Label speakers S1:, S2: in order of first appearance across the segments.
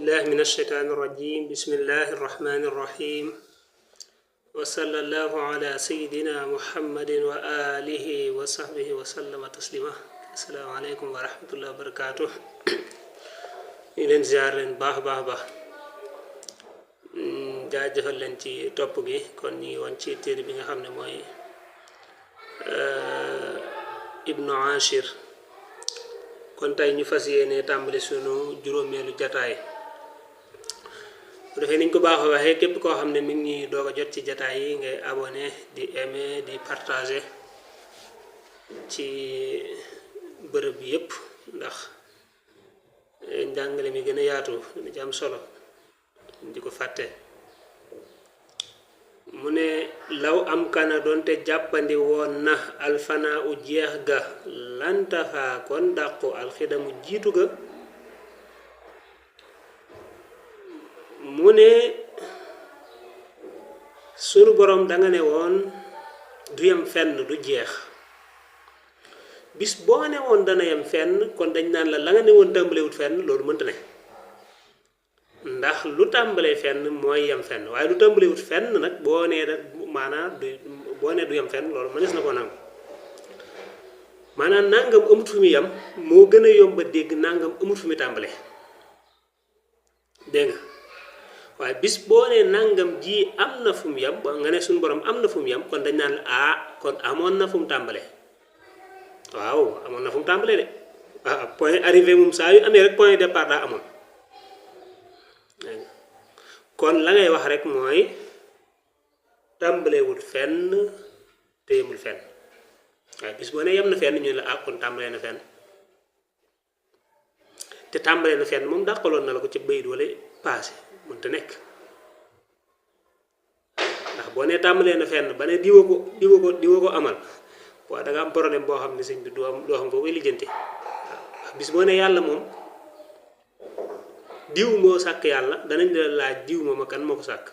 S1: بالله من الشيطان الرجيم بسم الله الرحمن الرحيم وصلى الله على سيدنا محمد وآله وصحبه وسلم تسليما السلام عليكم ورحمة الله وبركاته إلين زيارين باح باح باح jaajëfal leen ci topp gi kon ñi woon ci téere bi nga xam ne mooy ibnu ashir kon tey ñu fas yéene tàmbali sunu juróomeelu jataay bu defee niñ ko baaxoo waxee képp koo xam ne mi ngi doog a jot ci jataay yi ngay abonné di aimer di partager ci bërëb yépp ndax njàngale mi gën a yaatu dina ci am solo di ko fàtte mu ne law am kana doonte jàppandi woon na alfana u jeex ga lantafa kon dàqu alxidamu jiitu ga mu ne sunu borom danga ne woon du yem fenn du jeex bis boo ne woon dana yem fenn kon dañ naan la nga ne woon tàmbalewut fenn loolu mënta ne ndax lu tàmbalee fenn mooy yem fenn waaye lu tàmbalewut fenn nag boo nee da maanaam du boo nee du yem fenn loolu mënees na ko nangu maanaam nangam amut fu mu yem moo gën a yomb a dégg nangam amut fu mu tàmbalee dégg nga waaye bis boo nee nangam ji am na fu mu yem nga ne suñu borom am na fu mu yem kon dañ naan la kon amoon na fu mu tàmbalee waaw amoon na fu mu tàmbalee de point arrivé moom saa yu amee rek point départ daa amoon kon la ngay wax rek mooy tàmbalewul fenn te yemul fenn waaye bis boo ne yem na fenn ñu la kon tàmbalee na fenn te tàmbalee na fenn moom dàqaloon na la ko ci bayit wala passé mënta nekk ndax boo ne tàmbalee na fenn ba ne diwa ko amal waaw da nga am problème boo xam ne sëñ bi doo xam foo koy lijjanti waaw bis boo ne yàlla moom diw moo sàkk yàlla danañ la laaj diw moom kan moo ko sàkk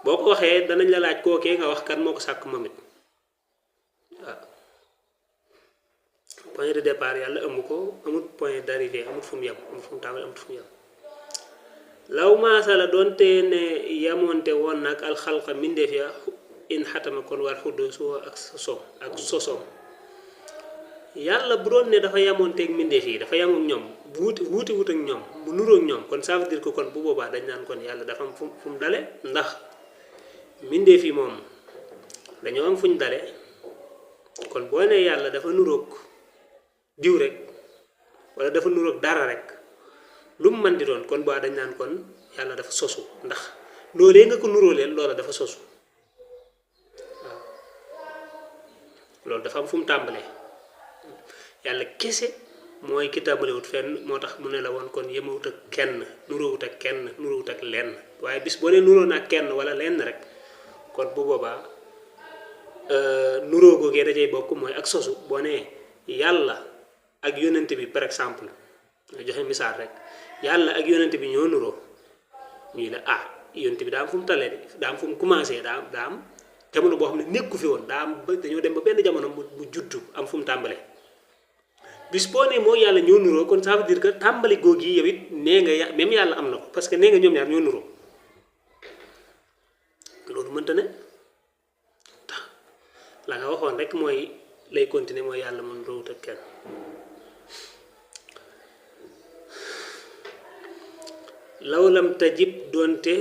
S1: boo ko waxee danañ la laaj kookee nga wax kan moo ko sàkk moom it waaw point de départ yàlla amu ko amut point d'arrivée amut fu mu yem amut fu mu tàmbali amut fu mu yem law maasala doonte ne yamonte woon nag alxalqa mindeef ya in xatama kon war xuddoo soo ak sosoom yàlla bu doon ne dafa yamoonteeg mindeef yi dafa yamoon ñoom bu wuti wut ak ñoom mu nuroog ñoom kon ça veut dire que kon bu boobaa dañ naan kon yàlla dafa am fu mu dale ndax mindeef yi moom dañoo am fu ñu dale kon boo ne yàlla dafa nuroog diw rek wala dafa nuroog dara rek lu mu mën di doon kon boo dañ naan kon yàlla dafa sosu ndax loolee nga ko nuróo leen loola dafa sosu waaw loolu dafa am fu mu tàmbalee yàlla kese mooy ki tàmbalewut fenn moo tax mu ne la woon kon yemawut ak kenn nuróowut ak kenn nuróowut ak lenn waaye bis boo ne nuróo na ak kenn wala lenn rek kon bu boobaa nuróo googee dajay bokk mooy ak sosu boo nee yàlla ak yonent bi par exemple nga joxe misaal rek yàlla ak yonent bi ñoo nuróo ñuy la yonent bi daa am fu mu talee daa am fu mu commencé daa am jamono boo xam ne nekku fi woon daa am ba dañoo dem ba benn jamono mu juddu am fu mu tàmbalee bis boo ne moo yàlla ñoo nuroo kon ça veut dire que tàmbali googu yi yow it nee nga même yàlla am na ko parce que nee nga ñoom ñaar ñoo nuroo loolu mënta ne tax la nga waxoon rek mooy lay continuer mooy yàlla mën roowut ak kenn lawlam tajib doonte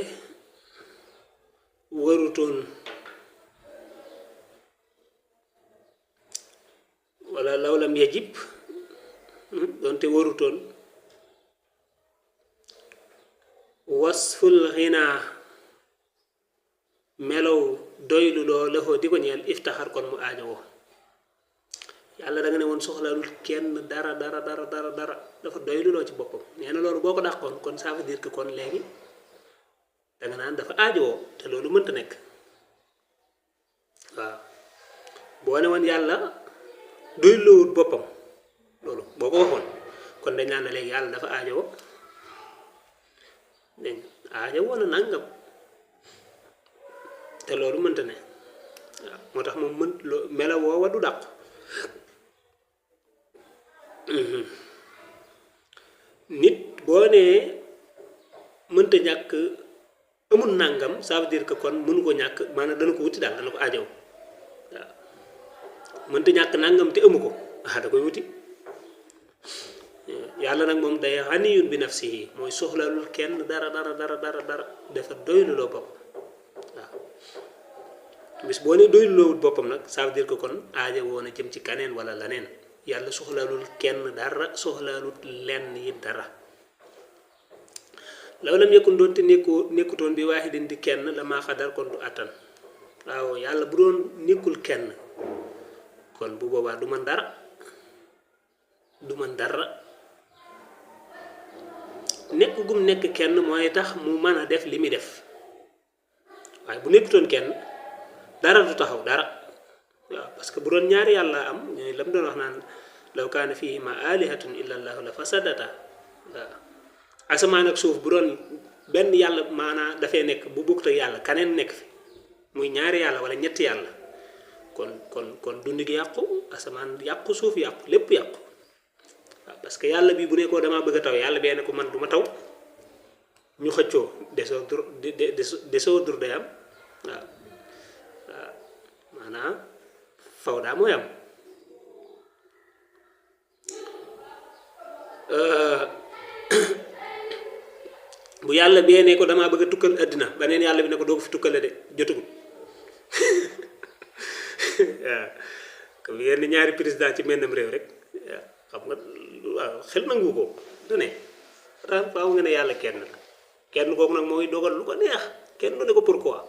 S1: warutoon wala lawlam yajib doonte warutoon wasful xinaa melow doylu loo lafoo di ko ñeel iftaxar kon mu aajowoo yàlla da nga ne woon soxlaalul kenn dara dafa doylu loo ci boppam nee na loolu boo ko dàqoon kon ça veut dire que kon léegi da nga naan dafa aajowoo te loolu mënta nekk waaw boo ne woon yàlla doyluwut boppam loolu boo ko waxoon kon dañ naan léegi yàlla dafa aajowoo dégg aajowoo na nangam te loolu mënta ne waaw moo tax moom mela woowa du dàq nit boo nee mënta ñàkk amul nangam ça veut dire que kon mënu ko ñàkk maanaam dana ko wuti daal dana ko aajow waaw mënta ñàkk nangam te amu ko da koy wuti yàlla nag moom day xaniyun bi nafsihi mooy soxlalul kenn dara dafa doylu loo bopp waaw bis boo ne doylu loowut boppam nag ça veut dire que kon aaja woon a jëm ci kaneen wala laneen yàlla soxlalul kenn dara soxlalul lenn yi dara law lam yakun doon te nekkutoon bi waahidin di kenn la maa xadar kon du attan waaw yàlla bu doon nekkul kenn kon bu boobaa du man dara nekk gum nekk kenn mooy tax mu mën a def li muy def waaye bu nekkutoon kenn dara du taxaw dara waaw parce que bu doon ñaari yàlla am ñooy lam doon wax naan law kaana fihima alihatun illa allahu la fasadata waaw asamaan ak suuf bu doon benn yàlla maanaa dafay nekk bu bokkut ak yàlla kaneen nekk fi muy ñaari yàlla wala ñetti yàlla kon dund gi yàqu asamaan yàqu suuf yàqu lépp yàqu waaw parce que yàlla bi bu nekkoo damaa bëgg a taw yàlla bee ne ko man du ma taw ñu xëccoo desoo dur day am waaw maanaam faw daa mooy am bu yàlla bee ne ko damaa bëgg a tukkal àddina beneen yàlla bi ne ko doo ko fi tukkale de jotagul waaw comme yenn ñaari président ci mennam réew rek waaw xam nga waaw xel nangu ko du ne faaw nga ne yàlla kenn kooku nag mooy dogal lu ko neex kenn du ne ko pourquoi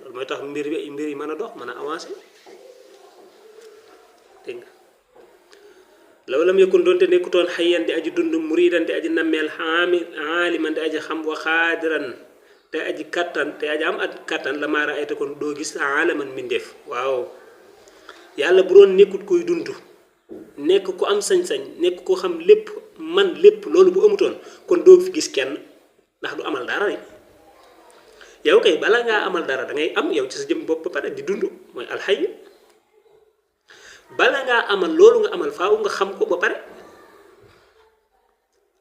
S1: loolu mooy tax mbir yi mën a dox mën a avancé dégg nga law lam yakun doonte nekkutoon xayyan di aji dund muridan di aji nammeel aaliman di aji xam wa xaadiran te aji kattan te aji am at kattan la maara ay te kon doo gis aalaman mindeef waaw yàlla bu doon nekkut kuy dund nekk ku am sañ-sañ nekk ko xam lépp man lépp loolu bu amutoon kon doo fi gis kenn ndax du amal dara yow kay bala ngaa amal dara da ngay am yow ci sa jëm bopp ba pare di dund mooy alxay bala ngaa amal loolu nga amal faaw nga xam ko ba pare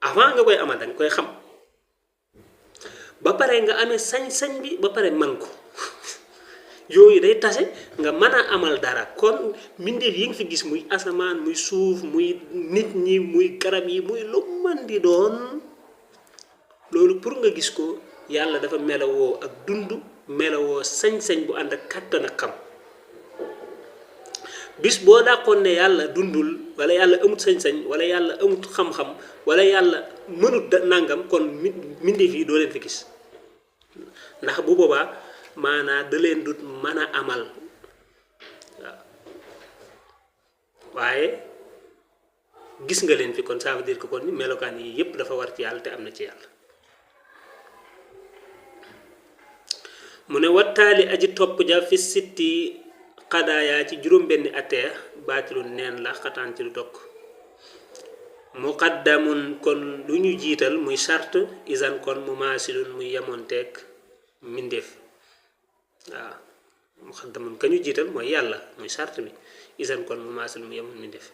S1: avant nga koy amal danga koy xam ba pare nga amee sañ-sañ bi ba pare man ko yooyu day tase nga mën a amal dara kon mbindeef yi nga fi gis muy asamaan muy suuf muy nit ñi muy garab yi muy lu man di doon loolu pour nga gis ko yàlla dafa melawoo ak dund melawoo sañ-sañ bu ànd ak kàttan ak xam bis boo dàqoon ne yàlla dundul wala yàlla amut sañ-sañ wala yàlla amut xam-xam wala yàlla mënut nangam kon mbindeef yi doo leen fi gis ndax bu boobaa maanaa da leen dut mën a amal waaw waaye gis nga leen fi kon ça veut dire que kon melokaan yi yépp dafa war ci yàlla te am na ci yàlla mu ne wattaali aji topp ja fi sitti xadaayaa ci juróom benni atee baatilu neen la xataan ci lu dokk muqaddamun kon lu ñu jiital muy sart isan kon mu maasilun muy yemonteeg mbindeef waaw muqaddamun ka ñu jiital mooy yàlla muy sart bi isan kon mu maasilun mu yemoon mbindeef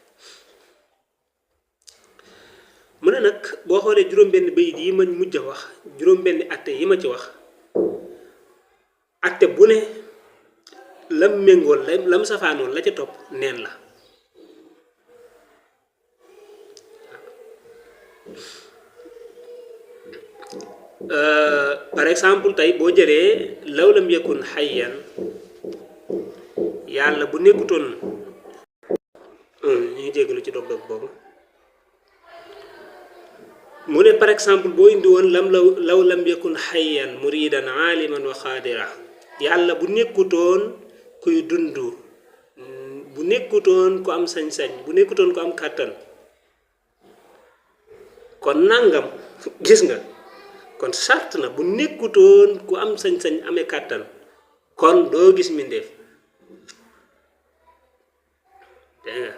S1: mu ne nag boo xoolee juróom benn bayit yi ma mujj a wax juróom benni atte yi ma ci wax atte bu ne lam méngool lam safaanoon la ca topp neen la par exemple tey boo jëlee law lam yakun xayyan yàlla bu nekkutoon ñu ngi jégalu ci dog-dog boobu mu ne par exemple boo indi woon law lam yakun xayyan muridan aaliman wa xaadira yàlla bu nekkutoon kuy dund bu nekkutoon ku am sañ-sañ bu nekkutoon ku am kàttan kon nangam gis nga kon sart na bu nekkutoon ku am sañ-sañ amee kàttan kon doo gis mbindeef dégg nga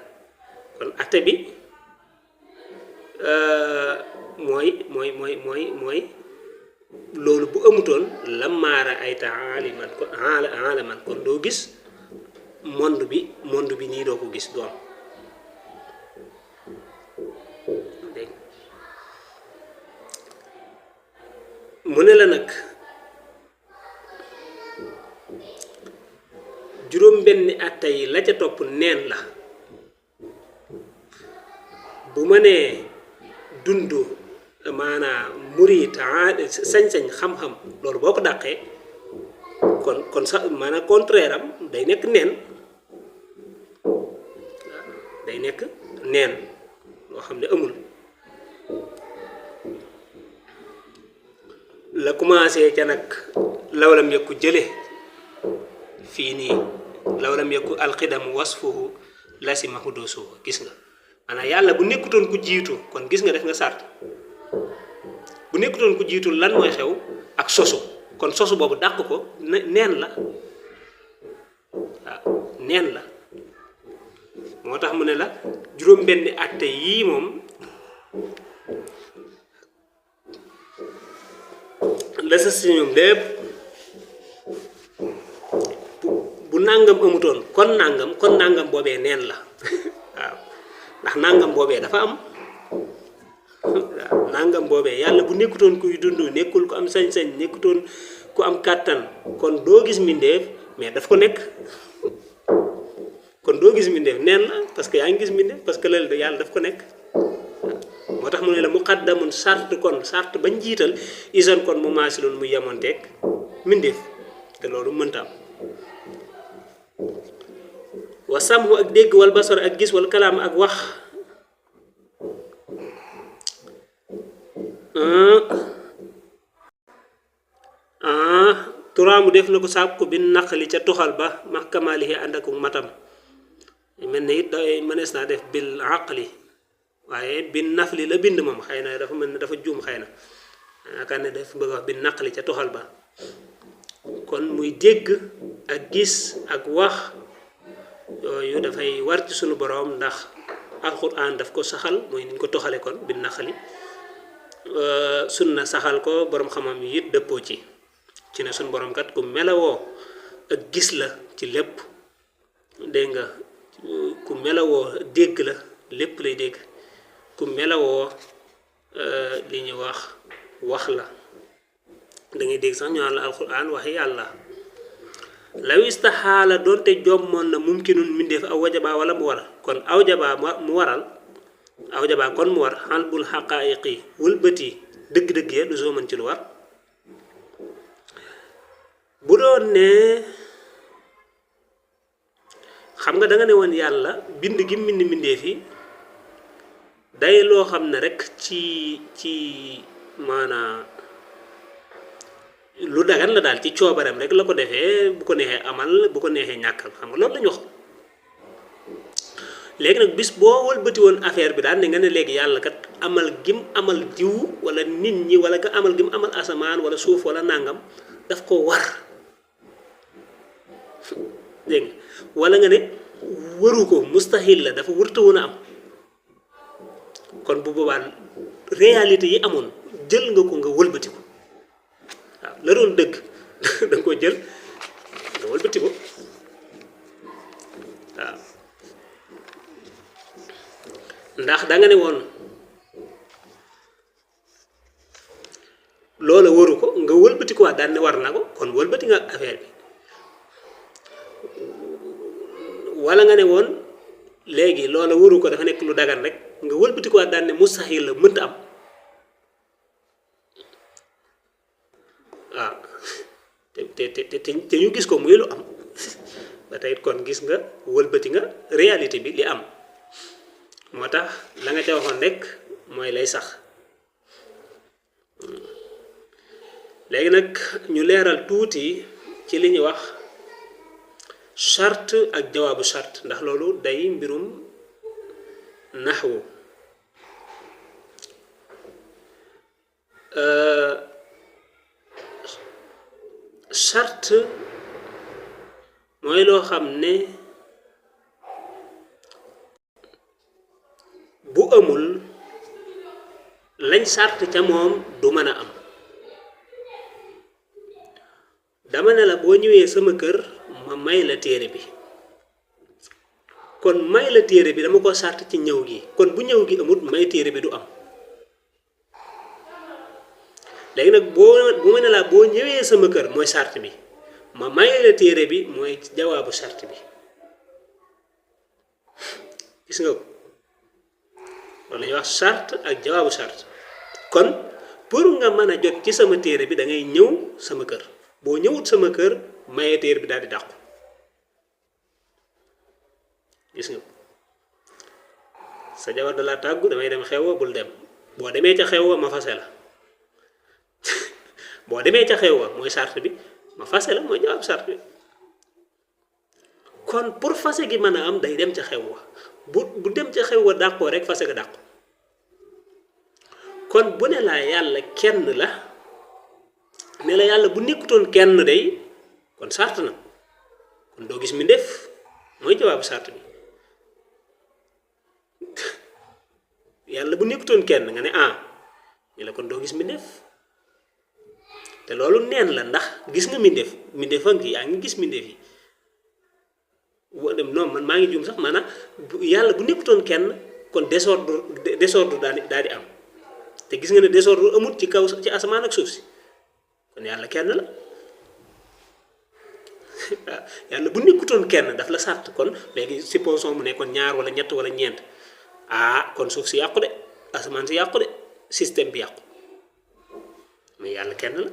S1: kon atte bi mooy loolu bu amutoon la maara ay ta aliman kon alaman kon doo gis monde bi nii doo ko gis doom dégg mu ne la nag juróom benni atte yi la ca topp neen la bu ma nee dund maanaam murit sañ-sañ xam-xam loolu boo ko dàqee kon sax maanaam contraire am day nekk neen day nekk neen loo xam ne amul la commencé ca nag lawlam yëkku jële fii nii lawlam yëkku alxidamu wasfuhu lasimahu doosuhu gis nga maanaam yàlla bu nekkutoon ku jiitu kon gis nga def nga sart bu nekkutoon ku jiitu lan mooy xew ak sosu kon sosu boobu dàq ko neen la waaw neen la moo tax mu ne la juróom benni atte yii moom la sa si ñoom lépp bu nàngam amutoon kon nàngam boobee neen la waaw ndax nàngam boobee dafa am waaw nàngam boobee yàlla bu nekkutoon kuy dund nekkul ku am sañ-sañ nekkutoon ku am kàttan kon doo gis mbindeef mais daf ko nekk kon doo gis mbindeef neen la parce que yaa ngi gis mbindeef parce que loolu yàlla daf ko nekk moo tax mu ne la muqaddamun sart bañ jiital isan kon mu maasiloon mu yemonteeg mbindeef te loolu mënta am wa samhu ak dégg wal basar ak gis wal kalaam ak wax turaamu def na ko sàkku bi naqali ca tuxal ba maxkamalihi ànd ak matam mel ne it day mënees naa def bil aqli waaye bin nafli la bind moom xëy na dafa mel ne dafa juum xëy na yaakaar ne daf bëgg wax bin naqli ca tuxal ba kon muy dégg ak gis ak wax yooyu dafay war ci sunu boroom ndax alquran daf ko saxal mooy niñ ko toxale kon bin naqli sunna saxal ko boroom xamam yi it dëppoo ci ne sunu boroom kat ku melawoo ak gis la ci lépp dégg nga ku melawoo dégg la lépp lay dégg ku melawoo li ñuy wax la da ngay dégg sax ñu naan la alquran waxi yàlla law istaxaala doonte jommoon na mumkinun mindeef aw wajaba wala mu war kon aw jaba mu waral aw jaba kon mu war xal bul xaqaayiqi wëlbati dëgg-dëgg ya lu soo mën ci lu war bu doon ne xam nga da nga ne woon yàlla bind gi mbind mbindeef yi day loo xam ne rek ci maanaa lu dagan la daal ci coobareem rek la ko defee bu ko neexee amal bu ko neexee ñàkkal xam nga loolu la ñu wax léegi nag bis boo wëlbati woon affaire bi daal ne nga ne léegi yàlla kat amal gim amal diw wala nit ñi wala nga amal gim amal asamaan wala suuf wala nàngam daf ko war dégg nga wala nga ne waru ko mustahil la dafa wërta woon a am kon bu boobaa réalité yi amoon jël nga ko nga wëlbati ko waaw la doon dëgg da nga ko jël nga wëlbati ko waaw ndax da nga ne woon loola waru ko nga wëlbati ko waat daan ne war na ko kon wëlbati nga affaire bi wala nga ne woon léegi loola waru ko dafa nekk lu dagan rek nga wëlbati ko waat daan ne mustahil la mënta am waaw te ñu gis ko muy lu am ba tey kon gis nga wëlbati nga réalité bi li am moo tax la nga ca waxoon rek mooy lay sax léegi nag ñu leeral tuuti ci li ñuy wax charte ak jawaabu charte ndax loolu day mbirum naxwu charte mooy loo xam ne bu amul lañ charte ca moom du mën a am dama ne la boo ñëwee sama kër ma may la téere bi kon may la téere bi dama ko charte ci ñëw gi kon bu ñëw gi amut may téere bi du am léegi nag bu ma ne laa boo ñëwee sama kër mooy sart bi ma maye la téere bi mooy jawaabu sart bi gis nga ko loolu la ñuy wax sart ak jawaabu sart kon pour nga mën a jot ci sama téere bi da ngay ñëw sama kër boo ñëwut sama kër maye téere bi daal di dàqu gis nga sa jabar da laa tàggu damay dem xew bul dem boo demee ca xew ma fase la boo demee ca xew mooy sart bi ma fase la mooy jawaab sart bi kon pour fase gi mën a am day dem ca xew bu dem ca xew dàqoo rek fase ga dàqu kon bu ne laa yàlla kenn la ne la yàlla bu nekkutoon kenn day kon sart na kon doo gis mi def mooy jawaabu sart bi yàlla bu nekkutoon kenn nga ne ñu la kon doo gis mi def te loolu neen la ndax gis nga mi def ak yaa ngi gis mi def yi boo dem non man maa ngi juum sax maanaam yàlla bu nekkutoon kenn kon désordre daal di am te gis nga ne désordre amut ci kaw ci asamaan ak suuf si kon yàlla kenn la waaw yàlla bu nekkutoon kenn daf la sàrt kon léegi supposons mu nekkoon ñaar wala ñett wala ñeent kon suuf si yàqu de asamaan si yàqu de système bi yàqu mais yàlla kenn la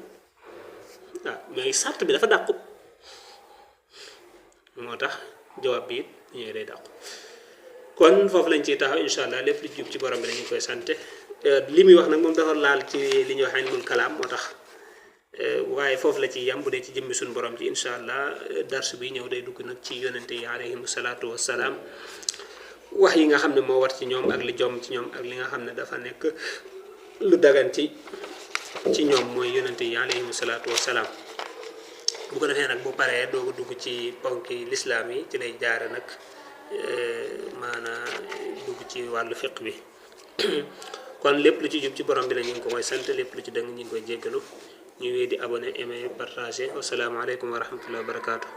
S1: waaw mais sàrt bi dafa dàqu moo tax jawaab bi it ñooy day dàqu kon foofu lañ ciy taxaw incha allah lépp lu jub ci borom bi dañu koy sante li muy wax nag moom dafa laal ci li ñuy wax ilmul kalaam moo tax waaye foofu la ci yam bu dee ci jëmmi suñu borom ci incha allah dars bi ñëw day dugg nag ci yonente yi alayhim salaatu wassalaam wax yi nga xam ne moo war ci ñoom ak li jom ci ñoom ak li nga xam ne dafa nekk lu dagan ci ñoom mooy yonente yi alayhim salaatu wassalaam bu ko defee nag bu paree dooga dugg ci ponki lislaam yi ci lay jaare nag maanaam dugg ci wàllu fiq bi kon lépp lu ci jub ci borom bi la ñu ngi ko koy sant lépp lu ci dëng ñu ngi koy jéggalu ñu wéy di abonné aimer partager wasalaamaaleykum wa rahmatullahi wa barakaatu